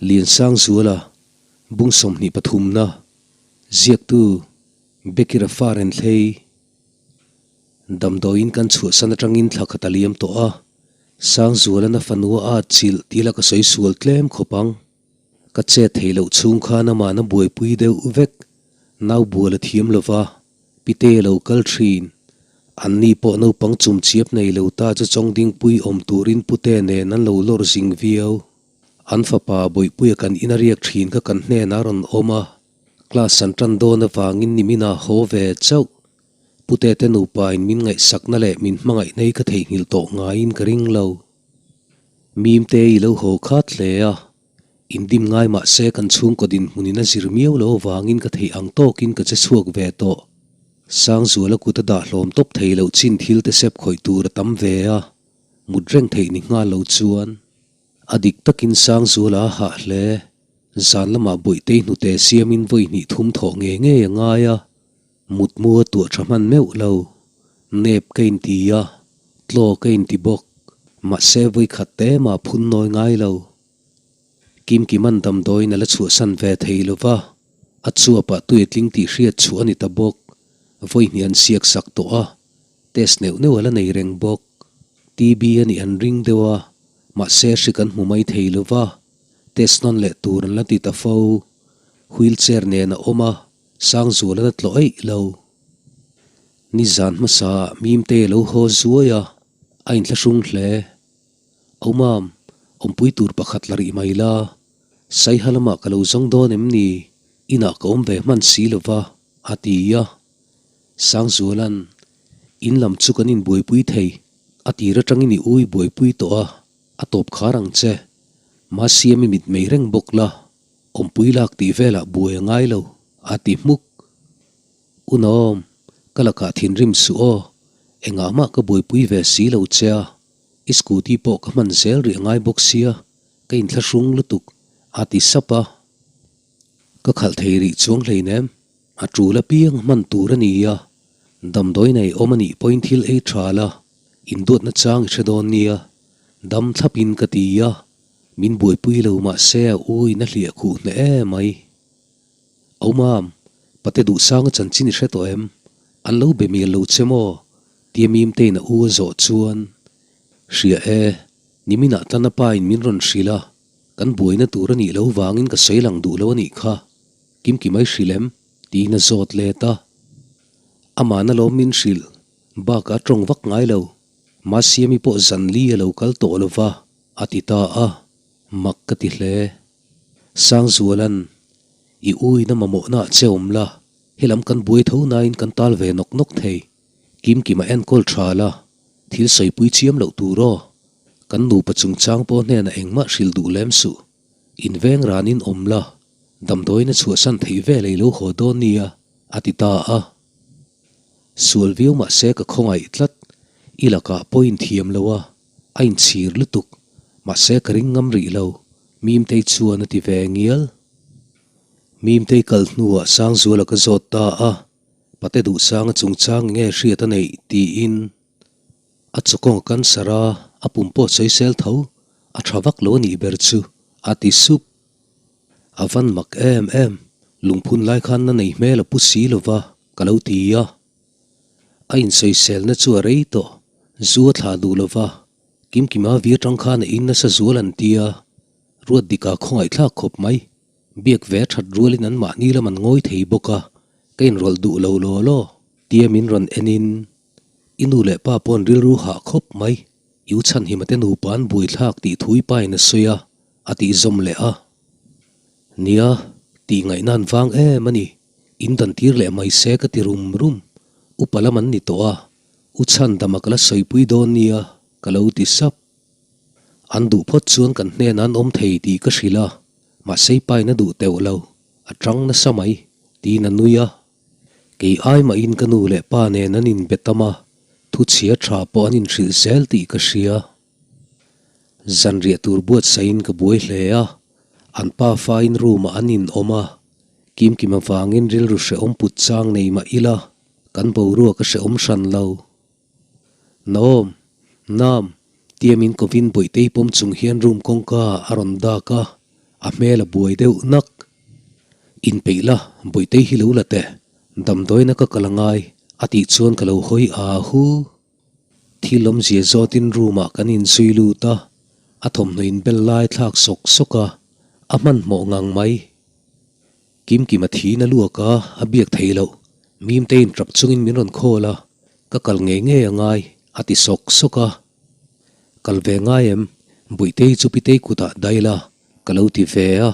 Liansangzuala, Bung 23 na, Ziaktu, Becky Rafa Renthlei. Damdawiin kan chhuahsan atangin thla khat a liam tawh a, Sangzualan a fanu a at chilh tih la ka sawi sual tlem khawp ang. Ka chet theih loh chhung khan amahna buaipui deuh vek, nau bual a thiam lo va, Pite a lo kal thin. Anni pawh naupang chum chiap nei lo ta chu Chawngdingpui awm turin pute nen an lo lawr zing viau. An fapa Bawihpuia kan in a riak thin kha kan hnenah a rawn awm a, class an tan dawn avangin nimin ah haw ve chauh. Pute te nupa in min ngaihsakna leh min hmangaihna hi ka theihnghilh tawh ngaiin ka ring lo. Mimte i lo haw khat hle a, indim ngai mah se kan chhungkaw dinhmun in a zir miau lo avangin ka theih ang tawkin ka che chhuak ve tawh. Sangzuala kut a dah hlawm tawp thei loh chin thil te sep khawih tur a tam ve a, mut reng theih ni nghal lo chuan. A dik takin Sangzuala a hah hle. Zan lamah Bawihtei hnute siamin vawi hnih thum thawh ngei ngei a ngai a, mutmu a tuah tha hman meuh lo. Nep ka inti a, tlaw ka inti bawk. Mahse vawi khat te mah phun nawi ngai lo. Kimkiman damdawiin a la chhuahsan ve thei lo va, a chuapah tui a tling tih hriat chhuah a ni ta bawk. Vawi hnih an siak sak tawh a, Test neuh neuh a la nei reng bawk. TB a nih an ring deuh a, mahse hri kan hmu mai thei lo va, test nawn leh tur an la ti ta fo. Wheelchair nen a awm a, Sangzual a la tlawh eih lo. Nizan hmasa ah Mimte a lo haw zuai a, a inthlahrung hle. Awmam, awmpui tur pakhat la rih mai la, Saiha lamah ka lo zawng dawn em ni? Inah ka awm ve hman si lo va, a ti a. Sangzuala'n, In lam chu kan inbuaipui thei, a tir atangin i ui buaipui tawh a, a tawp khar ang che. Mahse mi mitmei reng bawk la, awmpui lak tih velah buai a ngai lo, a ti hmuk. Unawm, ka lakah thinrim suh aw, engah mah ka buaipui ve si lo che a, i scooty pawh ka hman zel rih a ngai bawk sia, ka inthlahrung lutuk, a ti sap a. Ka khalh thei rih chuang hleinem. A tul apiang hman tur a ni a, damdawi nei awm a nih pawhin thil ei tha la, induatna chang i hre dawn nia, dam thlapin ka ti a, min buaipui lo mah se a u in a hliah khuh hneh em mai. Awmam, pate duhsanga chanchin i hre tawh em? An lo be mial lo che maw? Tia Mimtein a u a zawh chuan, Hria e, niminah tana pa in min rawn hrilh a, kan buaina tur a nih lo vangin ka sawi lang duh lo a nih kha. Kimki mai hrilh em? tiin a zawt let a. Amahna lawm min hrilh bakah a tawng vak ngai lo. Masiami pawh zan li a lo kal tawh lo va, a ti ta a. Mak ka ti hle. Sangzuala'n, I uina mamawhna ah che awm la, helam kan buai tho nain kan tal ve nawk nawk thei. Kimkima enkawl tha la, thil sawipui chiam loh tur aw. Kan nupa chungchang pawh hnenah engmah hrilh duh lem suh. Inveng ranin awm la, damdawiin a chhuahsan theih vel ei lo haw dawn nia, a ti ta a. Sual viau mah se ka khawngaih tlat, i lakah pawh inthiam lo a, a inchhir lutuk, mahse ka ring ngam rih lo, Mimtei chuan a ti ve ngial. Mimtei kal hnuah Sangzuala ka zawt ta a, Pate Duhsanga chungchang nge hriat a neih tiin. A chawkawng a cancer a, a pum pawh sawisel tho, a tha vak lo a nih ber chu, a ti sup. A van mak em em, lungphun lai khan na nei hmel a pu si lo va, ka lo ti a. A insawiselna chu a rei tawh, zu a thlah duh lo va, Kimkima vi atang khan a in nasa zual an ti a, ruat dika khawngaihthlak khawp mai. Biak ve a that rualin an mahni lam an ngawi thei bawk a, ka inrawlh duh lo law law. Tia min rawn enin I nu leh pa paw'n rilru hah khawp mai, i u chhanhima te nupa an buaithlak tih thu i pain a sawi a, a tih zawm leh a. Nia, tih ngaihna an vang em a ni, in dan tir leh mai se ka ti rum rum, upa lam an ni tawh a, u chhandama ka la sawipui dawn nia, ka lo ti sap. An duh phawt chuan kan hnenah an awm thei tih ka hrilh a, mahse i pain a duh teuh lo, a tang nasa mai, tiin a nui a. Kei ai mahin ka nu leh pa nen an inbe tam a, thuchhia tha pawh an inhrilh zel tih ka hria. Zanriah tur buatsaihin ka buai hle a, an pa fain room-ah an inawm a, Kimkim avangin rilru hrehawm put chang nei mah ila, kan boruak a hrehawm hran lo. Naom, Nam, tia min kovin Bawihtei pawm chung hian room kawngka a rawn dak a. A hmel a buai deuh nak. Inpeih la, Bawihtei hi lo la teh, damdawiina ka kal angai, a tih chuan ka lo hawi a hu. Thil awmzia zawtin room ah kan inzui lut a, a thawmhnaw inbel lai thlak sawk sawk a, a hmanhmawh ngang mai. Kimkim a thi na luak a, a biak thei loh. Mimteiin tap chungin min rawn call a, ka kal ngei ngei a ngai, a ti sawk sawk a. Kal ve ngai em? Buitei chu Pitei kutah dail a, ka lo ti ve a.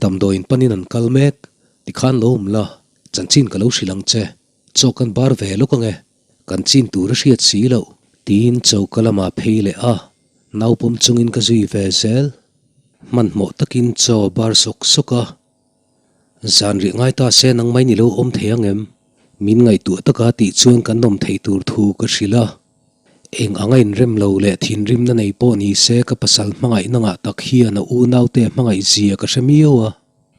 Damdawiin panin an kal mek, tikhan lo awm la, chanchin ka lo hrilh ang che, chaw kan bar ve lawk ange, kan chin tur a hriat si loh. Tiin choka lamah phei leh a, naupawm chungin ka zui ve zel. Hmanhmawh takin chaw bar sawk sawk a, Zan rih ngai ta se nang mai ni lo awm thei ang em? Min ngaihtuah taka tih chuan kan awm thei tur thu ka hrilh a. Eng anga inrem lo leh thinrimna nei pawh ni se ka pasal hmangaihna ngah tak hian a unaute hmangaih zia ka hre miau a,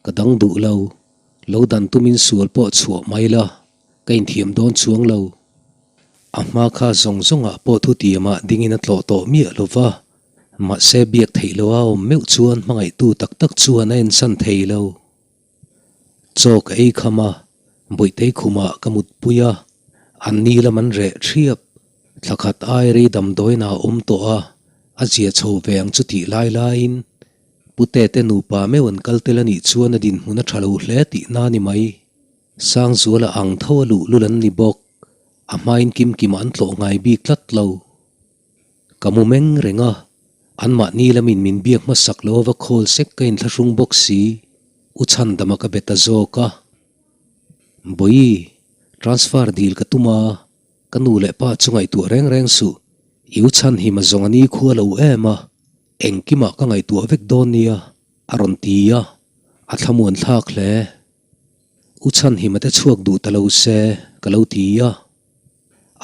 ka dang duh lo. Lo dan tumin sual pawh chhuah mai la, ka inthiam dawn chuang lo. A hma kha zawng zawngah pawh thutiamah dingin a tlawh tawh miah lo va, mahse biak theih loha awm meuh chuan hmangaihtu tak tak chuan a ensan thei lo. Chaw ka ei kham a, Bawihtei khumah ka mutpui a, an ni lam an reh thiap. Thla khat ai rei damdawiin a awm tawh a, a zia chho ve ang chu tih lai laiin Pute te nupa meuh an kal tel a nih chuan a dinhmun a tha lo hle tihna a ni mai. Sangzuala ang tho a luh lul an ni bawk, a hmain Kimkima an tlawh ngai bik tlat lo. Ka mu meng reng a, anmahni lamin min biak hmasak lo ava khawl sek ka inthlahrung bawk si, U Chhandama ka be ta zawk a. Bawi, transfer dil ka tum a, ka nu leh pa chu ngaihtuah reng reng suh, i U Chhanhima zawng a ni khua lo em a, engkimah ka ngaihtuah vek dawn nia, a rawn ti a, a thlamuan thlak hle. U Chhanhima te chhuak duh ta lo se, ka lo ti a.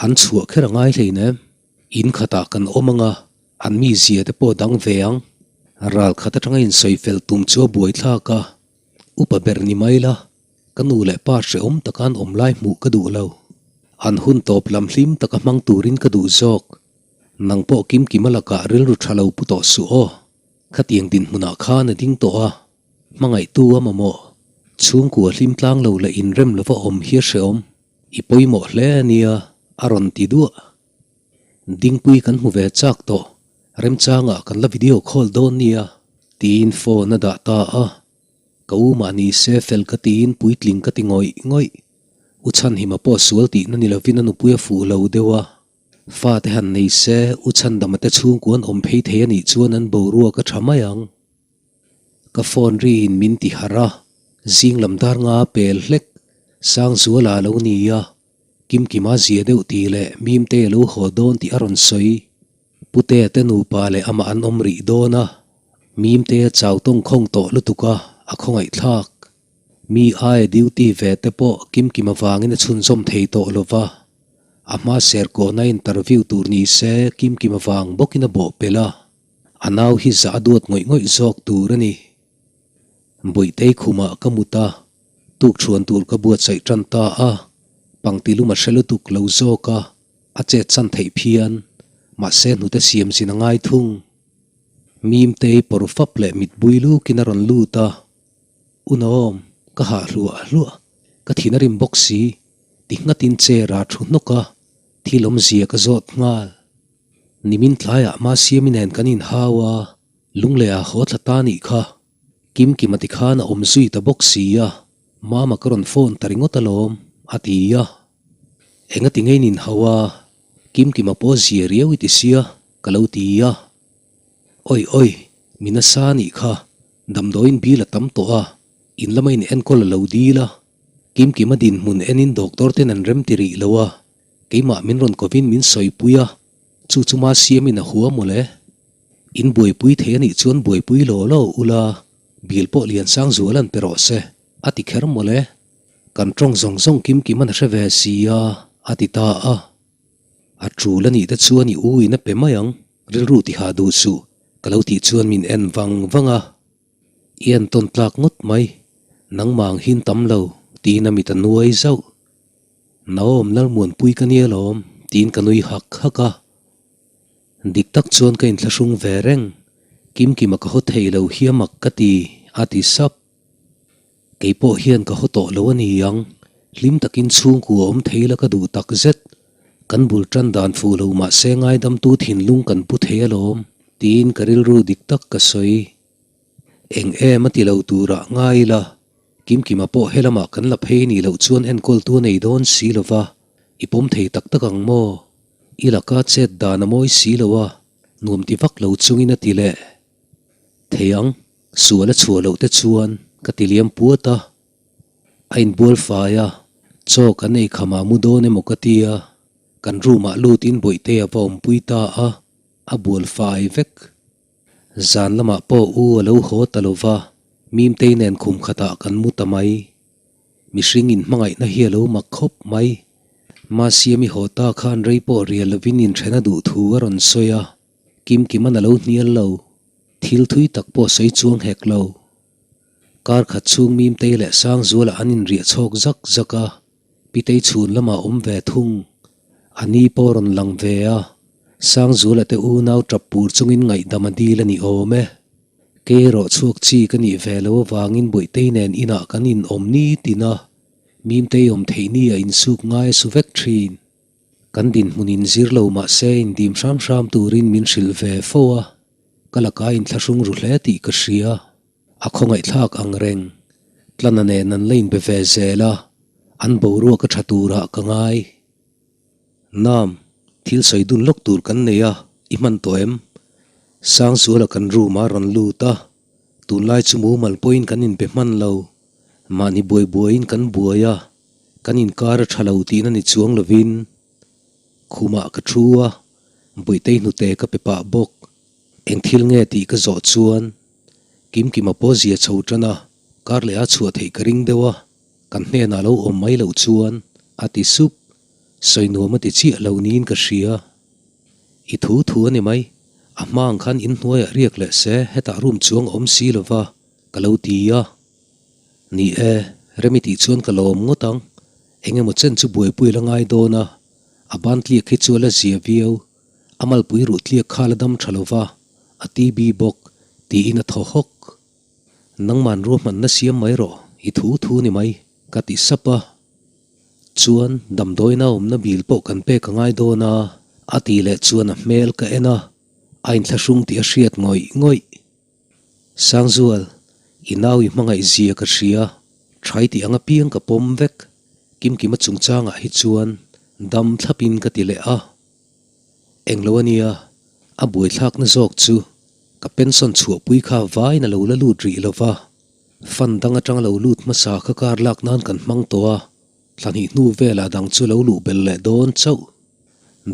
An chhuah kher a ngai hleinem. In khatah kan awm ang a, an mizia te pawh dang ve ang. Ral khat atanga insawi fel tum chu a buaithlak a, upa ber ni mai la, ka nu leh pa hrehawm taka an awm lai hmuh ka duh lo. An hun tawp lam hlim taka hmang turin ka duh zawk. Nang pawh Kimkima lakah rilru tha lo pu tawh suh aw. Khatiang dinhmunah khan a ding tawh a. Hmangaihtu a mamawh. Chhungkua hlim tlang lo leh inrem lova awm hi a hrehawm. I pawimawh hle a nia, a rawn ti duah. Dingpui kan hmu ve chak tawh, remchangah kan la video call dawn nia, tiin phone a dah ta a. Ka u mahni se fel ka tiin puitling ka ti ngawih ngawih. U Chhanhima pawh sual tihna ni lovin a nupui a fuh lo deuh a. Fate han nei se, U Chhandama te chhungkua an awm phei thei a nih chuan an boruak a tha mai ang. Ka phone ri in min ti harh a, zing lam dar nga pel hlek, Sangzuala a lo ni a, Kimkima zia deuh tih leh Mimte a lo haw dawn tih a rawn sawi. Putea te nupa leh amah an awm rih dawn a, Mimte a chau tawng khawng tawh lutuk a, a khawngaihthlak. Mi aia duty ve te pawh Kimkima vangin a chhunzawm thei tawh lo va, a hma serkawhna interview tur ni se Kimkima vang bawkin a bawhpelh a. A nau hi zah a duat ngawih ngawih zawk tur a ni. Bawihtei khumah ka mut a, tukṭhuan tur ka buatsaih ṭan ta a, pangti lum a hre lutuk lo zawk a, a chet chan theih phian, mahse hnute siam zin a ngai thung. Mimtei pawr fap leh mitbui lukin a rawn lut a, Unawm, ka hah hluah hluah, ka thin a rim bawk si, ti nghatin chair ah thu hnawk a, thil awmzia ka zawt nghal. Nimin tlaiah Masiami nen kan inhau a, Lungleiah haw thla ta nih kha. Kimkima ti khan a awm zui ta bawk si a, Mama ka rawn phone ta ringawt alawm, a ti a. Engati nge in inhau a, Kimkima pawh zia riau i ti sia, ka lo ti a. Oi oi, mi nasa nih kha, damdawiin bill a tam tawh a, in lama in enkawl a lo dil a. Kimkima dinhmun enin doctor ten an rem ti rih lo a, Keimah min rawn kovin min sawipui a, chu chu ma siamin a hua mawle. In buaipui thei anih chuan buaipui law law ula, bil pawh Liansang zual an pe rawh se, a ti kher mawle. Kan tawng zawng zawng kim kim an hre ve si a, a ti ta a. A tul anih te chuan i u in a pe mai ang, rilru ti hah duh suh, ka lo tih chuan min en vang vang a. I entawn tlak ngawt mai, nangmah ang hin tam lo, tiin a mit a nuai zauh. Naom Lalmuanpui ka nia lawm, tiin ka nui hak hak a. Dik tak chuan ka inthlahrung ve reng. Kimkima ka haw thei lo hi a mak ka ti, a ti sap. Kei pawh hian ka haw tawh lo a ni ang. Hlim takin chhungkua awm thei la ka duh tak zet. Kan bul tan dan fuh lo mah se ngaidamtu thinlung kan pu thei alawm, tiin ka rilru dik tak ka sawi. Eng em a ti lo turah ngai ila, Kimkima pawh helamah kan la phei nih loh chuan enkawltu a nei dawn si lo va, i pawm thei tak tak ang maw? I laka chet dan a mawi si lo a, nuam ti vak lo chungin a ti leh. Thei ang, sual a chhuah loh te chuan ka ti liam puat a. A inbual fai a, chaw kan ei khamah mu dawn emaw ka ti a, kan room ah lutin Bawihtea va awmpui ta a, a bual fai vek. Zan lamah pawh u a lo haw ta lo va, Mimtei nen khum khatah kan mu ta mai. Mihring inhmangaihna hi a lo mak khawp mai. Masiami haw ta khan rei pawh rial lovin inthena duh thu a rawn sawi a, Kimkima'n a lo hnial lo. Thil thui tak pawh sawi chuang hek lo. Kar khat chhung Mimtei leh Sangzuala an inriah chhawk zak zak a, Pitei chhun lamah awm ve thung. A ni pawh rawn lang ve a, Sangzuala te unau tap pur chungin ngaihdam a dil a ni awm e. Kei erawh chhuak chi ka nih ve lo avangin Buihtei nen inah kan inawm nitin a, Mimtei awm theih ni a insuk ngai a su vek thin. Kan dinhmun inzir lo mah se indim hram hram turin min hrilh ve fo a, ka laka inthlahrung ru hle tih ka hria. A khawngaihthlak ang reng. Tlana nen an la inbe ve zel a, an boruak a tha turah ka ngai. Nam, thil sawi dun lawk tur kan nei a, i hman tawh em? Sangzuala kan room a rawn lut a, tunlai chu mumal pawhin kan inbe hman lo. Mahni buai buaiin kan buai a, kan inkar a tha lo tihna ni chuang lovin khumah ka thu a, Bawihte hnute ka pe pah bawk. Eng thil nge tih ka zawh chuan Kimkima pawh zia chho tan a, kar leh a chhuah theih ka ring deuh a, kan hnenah lo awm mai loh chuan a ti sup. Sawi nuam a ti chiah lo niin ka hria. I thu thu a ni mai, a hma ang khan inhnuaiah riak leh se hetah room chuang a awm si lo va, ka lo ti a. Ni e, Remi tih chuan ka lawm ngawt ang. Eng emaw chen chu buaipui la ngai dawn a, a ban tliak hi chu a la zia viau. A malpui ruh tliak kha la dam tha lo va, a TB bawk, tiin a thaw hawk. Nangman ruahmanna siam mai rawh, i thu thu ni mai, ka ti sap a. Chuan, damdawiina awmna bil pawh kan pek a ngai dawn a, a tih leh chuan a hmel ka en a, a inthlahrung tih a hriat ngawih ngawih. Sangzual, i nau i hmangaih zia ka hria, thai tih ang apiang ka pawm vek, Kimkima chungchangah hi chuan dam thlapin ka ti leh a. Englo a nia, a buaithlakna zawk chu ka pension chhuahpui kha vain a lo la lut rih lo va, fund dang atanga lo lut hmasa kha kar lak nan kan hmang tawh a, thla hnih hnu velah dang chu lo luh belh leh dawn chauh.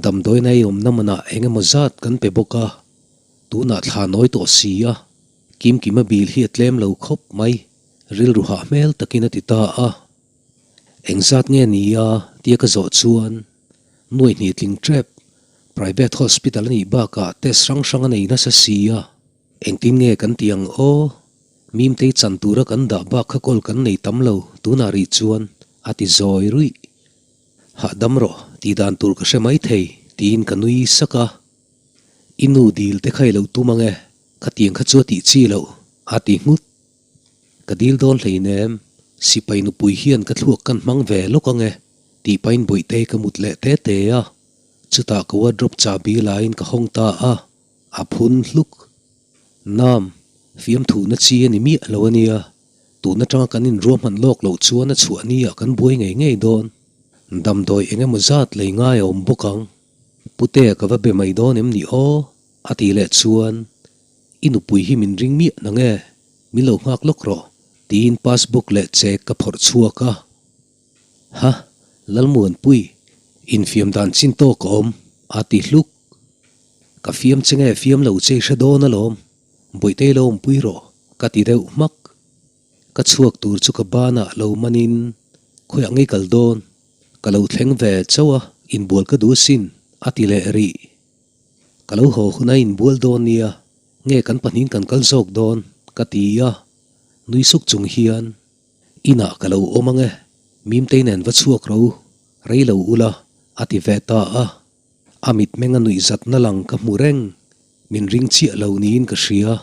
Damdawiin a ei awmna manah eng emaw zat kan pe bawk a, tunah thla nawi tawh si a, Kimkima bil hi a tlem lo khawp mai, rilru hah hmel takin a ti ta a. Engzat nge ni a tia ka zawh chuan nuai hnih tling tep private hospital a nih bakah test hrang hrang a nei nasa si a, engtin nge kan ti ang aw? Mimtei chan tura kan dah bak kha kawl kan nei tam lo tunah rih chuan a ti zawi ruih. Hahdam rawh tih dan tur ka hre mai thei tiin ka nui sak a. I nu dil te kha i lo tum ang e, khatiang kha chu a tih chi loh a ti nghut. Ka dil dawn hleinem, sipai nupui hian ka thluak kan hmang ve lawk ang e, tih pahin Bawihtei ka mut leh te te a, chutah ka wardrobe chahbi laiin ka hawng ta a, a phun hluk. Nam, fiamthuhna chi a ni miah lo a nia, tun atanga kan inruahman lawk loh chuan a chhuah ni ah kan buai ngei ngei dawn. Damdawi eng emaw zat lei ngai a awm bawk ang. Putea ka va be mai dawn em ni aw? a tih leh chuan I nupui hi min ring miah nang e, min lo nghak lawk rawh, tiin passbook leh check ka phawrh chhuak a. Ha, Lalmuanpui, infiam dan chin tawk a awm, a ti hluk. Ka fiam che nge fiam lo che i hre dawn alawm, Bawihtei lo awmpui rawh, ka ti deuh hmak. Ka chhuak tur chu ka banah lo manin, Khawiah ngei kal dawn, ka lo thleng ve chauh a, inbual ka duh asin, a ti leh rih. Ka lo haw hun a inbual dawn nia, nge kan pahnihin kan kal zawk dawn? ka ti a, nui suk chung hian, Inah ka lo awm ang e, Mimtei nen va chhuak ro, rei lo ula, a ti ve ta a. A mitmeng a nuih zatna lang ka hmu reng, min ring chiah lo niin ka hria.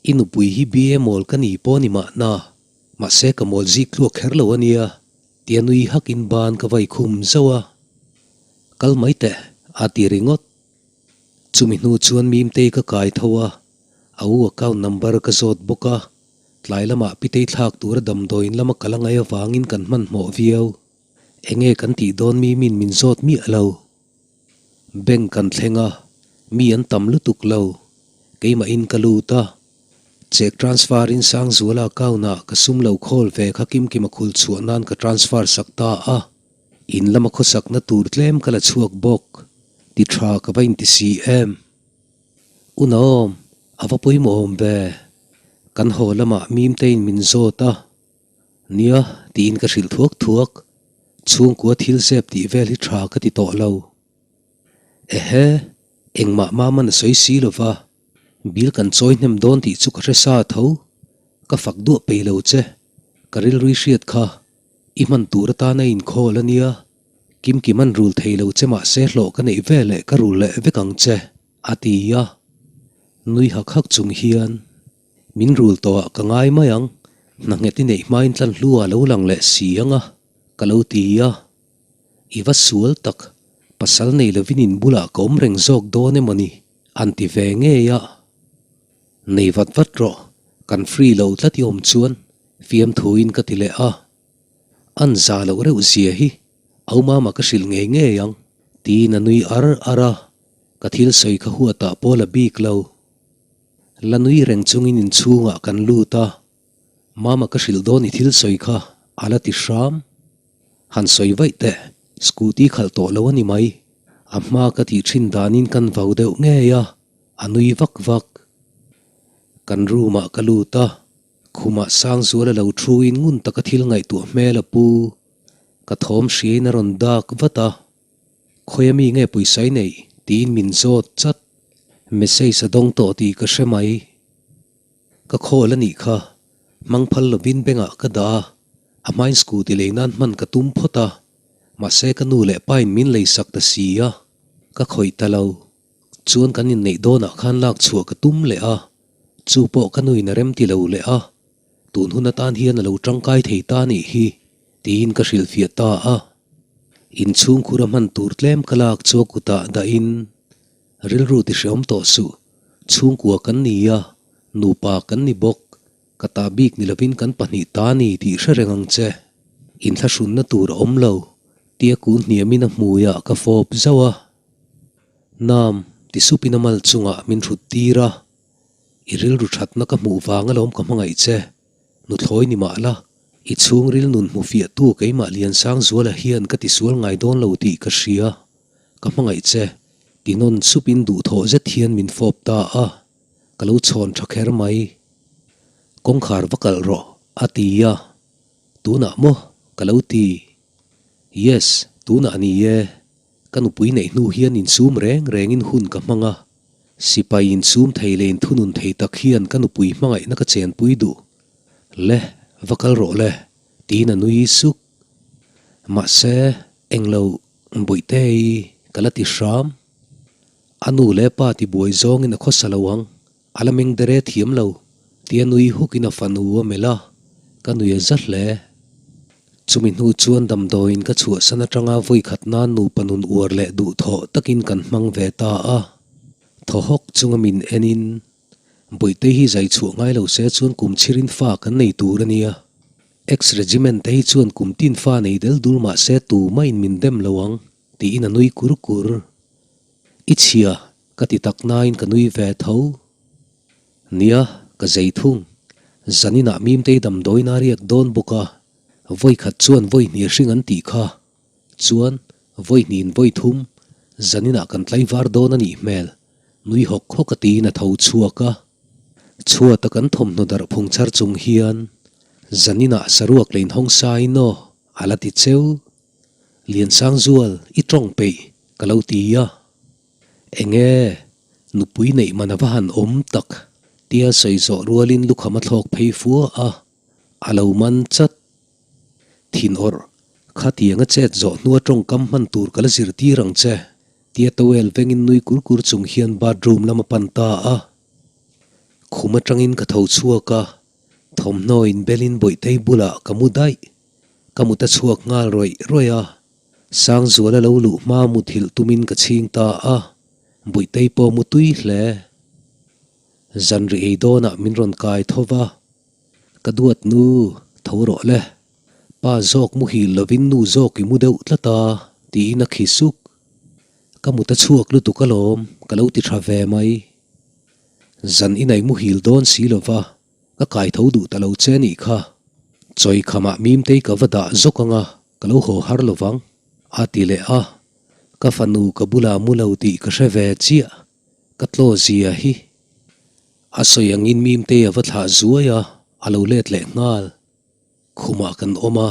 I nupui hi BA mawl ka ni pawh ni mahna, mahse ka mawl zik tluak kher lo a nia, tia nui hakin ban ka vai khum zauh a. Kal mai teh, a ti ringawt. Chumi hnu chuan Mimtei ka kai tho a, a u account number ka zawt bawk a, tlai lamah Pitei thlak tura damdawiin lama kal a ngaih avangin kan hmanhmawh viau. Enge kan tih dawn Mimin min zawt miah lo. Bank kan thleng a, mi an tam lutuk lo. Keimahin ka lut a, check transfer in Sangzuala account ah ka sum lo khawl ve kha Kimkima khul chhuah nan ka transfer sak ta a. In lama khawsakna tur tlem ka la chhuak bawk. Ti tha ka va inti si em? Unawm, a va pawimawh awm ve. Kan haw lamah Mimtein min zawt a. Nia, tiin ka hrilh thuak thuak. Chhungkua thil zep tih vel hi tha ka ti tawh lo. Ehe, engmah maman a sawi si lo va, bill kan chawi hnem dawn tih chu ka hre sa tho. Ka fak duah pei lo che, ka rilrui hriat kha i hman tur atana inkhawl a nia. Kimkim an rul thei lo che mahse hlawh ka neih ve leh ka rul leh vek ang che, a ti a. Nui hak hak chung hian. Min rul tawh ah ka ngai mai ang, hna nghet i neih hmain tlan hlu ah lo lang leh si ang a, ka lo ti a. I va sual tak, pasal nei lovin in bulah ka awm reng zawk dawn emaw ni, an ti ve ngei a. Nei vat vat rawh, kan free lo tlat i awm chuan fiamthuin ka ti leh a. An za loh reuh zia hi au mama ka hrilh ngei ngei ang, tiin a nui ar ar a, ka thil sawi kha huatah pawh la bik lo. La nui reng chungin inchhungah kan lut a, Mama ka hrilh dawn i thil sawi kha a la ti hram. Han sawi vaih teh, scooty khalh tawh lo a ni mai. A hma ka tih thin danin kan vau deuh ngei a, a nui vak vak. Kan room ah ka lut a, khumah Sangzuala lo thuin ngun taka thil ngaihtuah hmel a pu. Ka thawm hriain a rawn dak vat a. Khawi ami nge pawisa i neih? tiin min zawt chat. Message a dawng tawh tih ka hre mai. Ka call a nih kha. Hmang phal lovin bank ah ka dah a, a hmain scooty lei nan hman ka tum phawt a, mahse ka nu leh pa in min lei sak ta si a, ka khawih ta lo. Chuan kan inneih dawnah khan lak chhuah ka tum leh a, chu pawh ka nu in a remti lo leh a, tun hun atan hian a lo tangkai thei ta nih hi. Tiin ka hrilhfiah ta a. Inchhungkhur a hman tur tlem ka lak chu a kutah dahin, Rilru ti hreawm tawh suh, chhungkua kan ni a, nupa kan ni bawk, ka ta bik ni lovin kan pahnih ta ni tih hre reng ang che. Inthlahrunna tur a awm lo, tia kun hniamin a hmuiah ka fawp zauh a. Nam, ti supin a mal chungah min hrut tir a, I rilru thatna ka hmuh vang alawm ka hmangaih che. Nuthlawi ni mah la, i chhungril nun hmu fiahtu keimah Liansangzuala hian ka tisual ngai dawn lo tih ka hria, ka hmangaih che, ti nawn supin duhthawh zet hian min fawp ta a, ka lo chhawn tha kher mai. Kawngkhar va kalh rawh, a ti a, tunah maw ka lo ti. Yes, tunah ni e. Ka nupui neih hnu hian insum reng rengin hun ka hmang a, sipai insum thei leh inthunun thei tak hian ka nupui hmangaihna ka chenpui duh. Le, va kal rawh le, tiin a nui suk. Mahse, englo Bawihte-i ka la ti hram. A nu leh pa tibuai zawngin a khawsa lo ang. A la meng dere thiam lo, tia nui hukin a fanu a melh a, ka nui a za hle. Chumi hnu chuan damdawiin ka chhuahsan atanga vawi khat nan nupa nun uar leh duhthawh takin kan hmang ve ta a. Thaw hawk chunga min enin, Bawihte hi zai chhuah ngai lo se chuan kum chhirin fa kan nei tur a nia. Ex-regiment te hi chuan kum tin fa nei del dul mah se tumahin min dem lo ang, tiin a nui kur kur. I chhia, Ka ti tak nain ka nui ve tho. Nia, ka zei thung. Zaninah Mimtei damdawiin a riak dawn bawk a, vawi khat chuan vawi hnih hring an tih kha. Chuan, vawi hnihin vawi thum, zaninah kan tlaivar dawn a nih hmel, nui hawk hawk a tiin a tho chhuak a. Chhuata kan thawmhnaw darh phung char chung hian, Zaninah saruak leh inhawng sain aw, a la ti cheu. Liansangzual, i tawng peih, ka lo ti a. Enge? Nupui neih man a va han awm tak? Tia sawi zawh rualin lukham a thlawk phei fua a, a lo man chat. Thin awrh, khatianga chet zawh hnua tawngkam hman tur ka la zirtir ang che, tia towel vengin nui kur kur chung hian bathroom lam a pan ta a. Khum atangin ka tho chhuak a, thawmhnaw inbelin Bawihtei bulah ka mu daih. Ka mut a chhuak nghal rawih rawih a, Sangzuala lo luh hma muthilh tumin ka chhing ta a, Bawihtei pawh mu tui hle. Zanri ei dawnah min rawn kai tho va, Ka duat nu, tho rawh le. Pa zawk muhil lovin nu zawk i mu deuh tlat a, tiin a khi suk. Ka mut a chhuak lutuk alawm, ka lo ti tha ve mai. Zan inai muhil dawn si lova, ka kai tho duh ta lo che nih kha. Chawi khamah Mimtei ka va dah zawk anga, ka lo haw har lovang, a ti leh a. Ka fanu ka bulah mu lo tih ka hre ve chiah, ka tlaw zia hi. A sawi angin Mimtei a va thlah zuai a, a lo let leh nghal. Khumah kan awm a,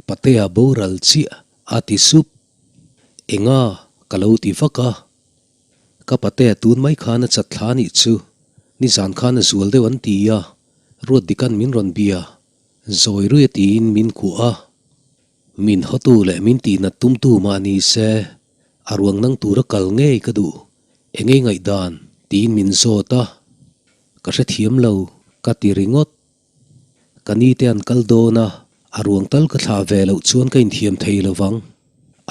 Patea boral chiah a ti sup. Enga ka lo ti vak a. Ka Patea tun mai khan a chat thla nih chu, nizan khan a zual deuh an ti a, Ruatdikan min rawn bia, zawi rui a tiin min kuah a. Min hawtu leh min tihnat tumtu mah ni se, a ruang nang tura kal ngei ka duh, engei ngaihdan tiin min zawt a. Ka hrethiam lo, ka ti ringawt. Ka ni te an kal dawn a, a ruang tal ka thlah ve loh chuan ka inthiam thei lo vang.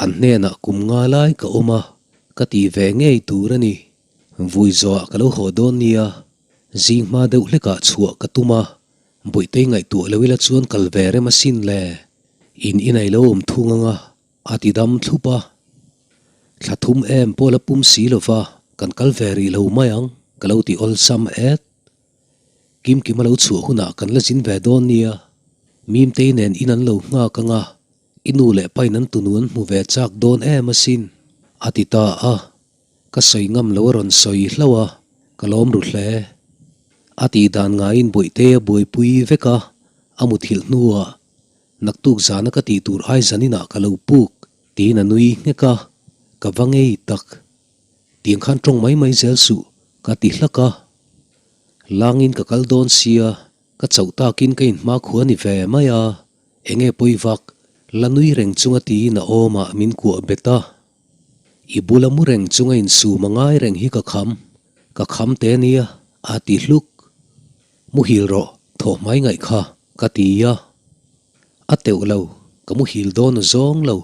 An hnenah kum nga lai ka awm a, ka tih ve ngei tur a ni. Vui zawhah ka lo haw dawn nia, zing hma deuh hlekah chhuah ka tum a, Bawihtei ngaihtuah lo ila chuan kal ve rem asin le. In inai lo awm thung anga, a ti dam thlup a. Thla thum em pawh la pum si lova, kan kal ve rih lo mai ang, ka lo ti awlsam et. Kimkim a lo chhuah hunah kan la zin ve dawn nia. Mimtei nen in an lo nghak anga, i nu leh pain an tunu an hmu ve chak dawn em asin, a ti ta a. Ka sawi ngam lo a rawn sawi hlauh a, ka lawm ru hle. A tih dan ngaiin Bawihtei a buaipui vek a, a muthilh hnuah, Naktuk zana ka tih tur ai zaninah ka lo puk, tiin a nui nghek a, ka va ngei tak. Tiang khan tawng mai mai zel suh, ka ti hlak a. Langin ka kal dawn sia, ka chauh takin ka inhma khua ni ve mai a, enge pawi vak, la nui reng chunga tiin a awmah min kuah bet a. I bula mu reng chunga insum a ngai reng hi ka kham, ka kham te nia, a ti hluk. Muhil rawh, thaw hmai ngaih kha, ka ti a. A teuh lo, ka muhil dawn a zawng lo,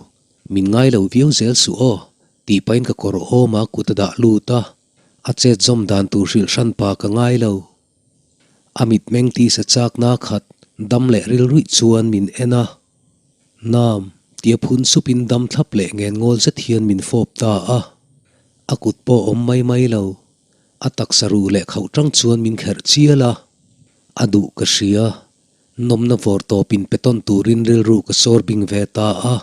min ngai lo viau zel suh aw, tih pahin ka kawr awm a kut a dah lut a, a chet zawm dan tur hrilh hran pa ka ngai lo. A mitmeng tisa chakna khat dam leh rilruih chuan min en a, Nam, tia phun supin dam thlap leh ngen ngawl zet hian min fawp ta a, a kut pawh awm mai mai lo, a taksa ruh leh khauh tang chuan min kherh chial a, a duh ka hria, nawmna vawr tawpin pe tawn turin rilru ka sawr bing ve ta a.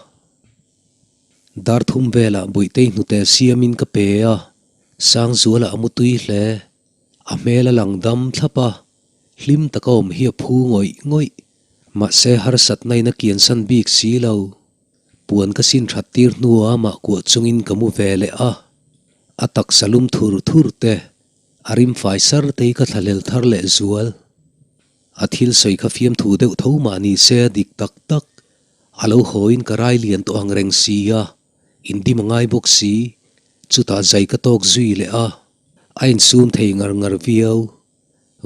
Dar thum velah Bawihtei hnute siamin ka pe a, Sangzuala a mu tui hle. A hmel a lang dam thlap a, hlim taka awm hi a phu ngawih ngawih. Mahse harsatna in a kiansan bik si lo. Puan ka sin that tir hnuah amah kuah chungin ka mu ve leh a. A taksa lum thur thur te, a rim fai sar te hi ka thlahlel thar leh zual. A thil sawi kha fiamthu deuh tho mah ni se a dik tak tak. A lo hawiin ka rai lian tawh ang reng si a, indim a ngai bawk si. Chutah zai ka tawk zui leh a, a insum thei ngar ngar viau.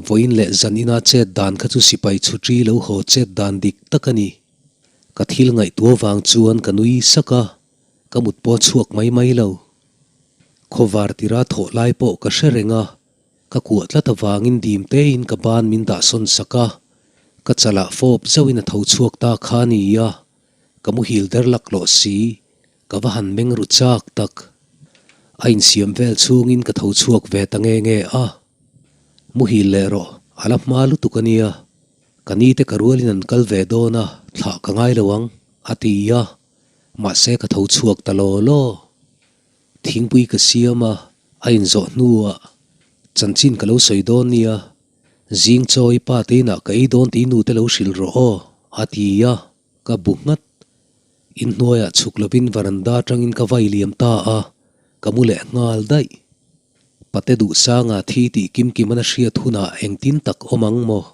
Vawiin leh zan ina chet dan kha chu sipai chhutri lo haw chet dan dik tak a ni. Ka thil ngaihtuah vang chuan ka nui sak a, ka mut pawh a chhuak mai mai lo. Khawvar tira thawh lai pawh ka hre reng a, Ka kuah tlat avangin dim tein ka ban min dah sawn sak a, ka chalah fawp zauhin a tho chhuak ta kha a ni a, ka muhil der laklawh si, ka va han meng ru chak tak. A insiam vel chhungin ka tho chhuak ve ta nge nge a, muhil leh rawh, a la hma lutuk a nia, ka ni te ka rualin an kal ve dawn a, thlah ka ngai lo ang, a ti a, mahse ka tho chhuak ta law law. Thingpui ka siam a, a inzawh hnuah chanchin ka lo sawi dawn nia, zing chaw i pa te inah ka ei dawn tih i nute lo hrilh rawh aw, a ti a, ka bu nghat. Inhnuaiah chhuk lovin varanda atangin ka vai liam ta a, ka mu leh nghal daih. Pate Duhsanga thi tih Kimkiman a hriat hunah engtin tak awm ang maw?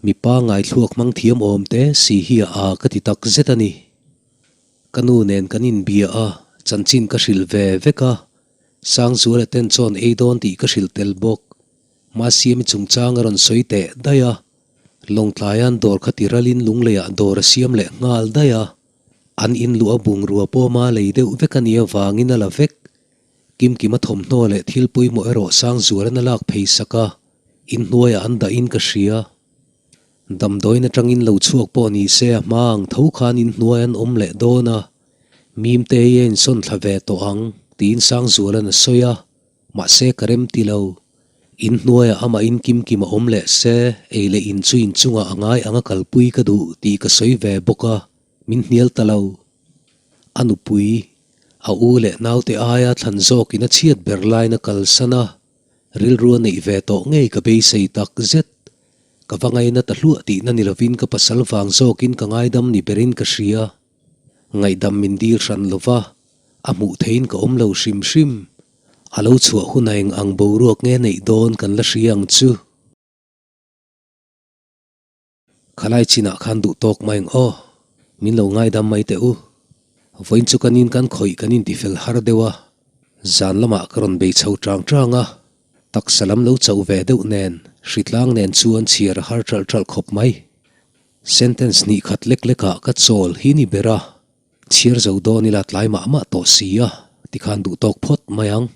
Mipa ngaithluak hmang thiam awm te si hi a aa ka ti tak zet a ni. Ka nu nen kan inbia a, chanchin ka hrilh ve vek a, Sangzuala ten chawn ei dawn tih ka hrilh tel bawk. Masiami chungchang a rawn sawi teh daih a, Lawngtlaia'n dawr kha ti ralin Lungleiah dawr a siam leh nghal daih a, an in luh a bungrua pawma lei deuh vek a nih avangin a la vek. Kimkima thawmhnaw leh thil pawimawh erawh Sangzuala'n a lak phei sak a, inhnuaiah an dahin ka hria. Damdawiin atangin lo chhuak pawh ni se a hma ang tho khan inhnuai an awm leh dawn a, Mimte hi a insawn thla ve tawh ang, tiin Sangzuala'n a sawi a, mahse ka rem ti lo. Inhnuaiah amah in Kimkim a awm leh se, ei leh in chu inchungah a ngai ang a kalpui ka duh tih ka sawi ve bawk a, min hnial ta lo. A nupui, a u leh naute aia thlan zawkin a chhiat ber lain a kalsan a, rilru a neih ve tawh ngei ka beisei tak zet. Ka va ngaina ta hluah tihna ni lovin ka pasal vang zawkin ka ngaidam ni berin ka hria. Ngaihdam min dil hran lova, a hmuh theihin ka awm lo hrim hrim. A lo chhuah hun a eng ang boruak nge neih dawn kan la hria ang chu. Khalai chinah khan duh tawk mai ang aw, min lo ngaidam mai teh u. Vawiin chu kan in kan khawih kan intifel har deuh a, zan lamah ka rawn bei chho tang tang a, taksa lam lo chauh ve deuh nen, hritlang nen chuan chhiar a har ṭalh ṭalh khawp mai. Sentence hnih khat lek lekah ka chawl hi ni ber a, chhiar zo dawn ila tlai mah mah tawh si a, tikhan duh tawk phawt mai ang.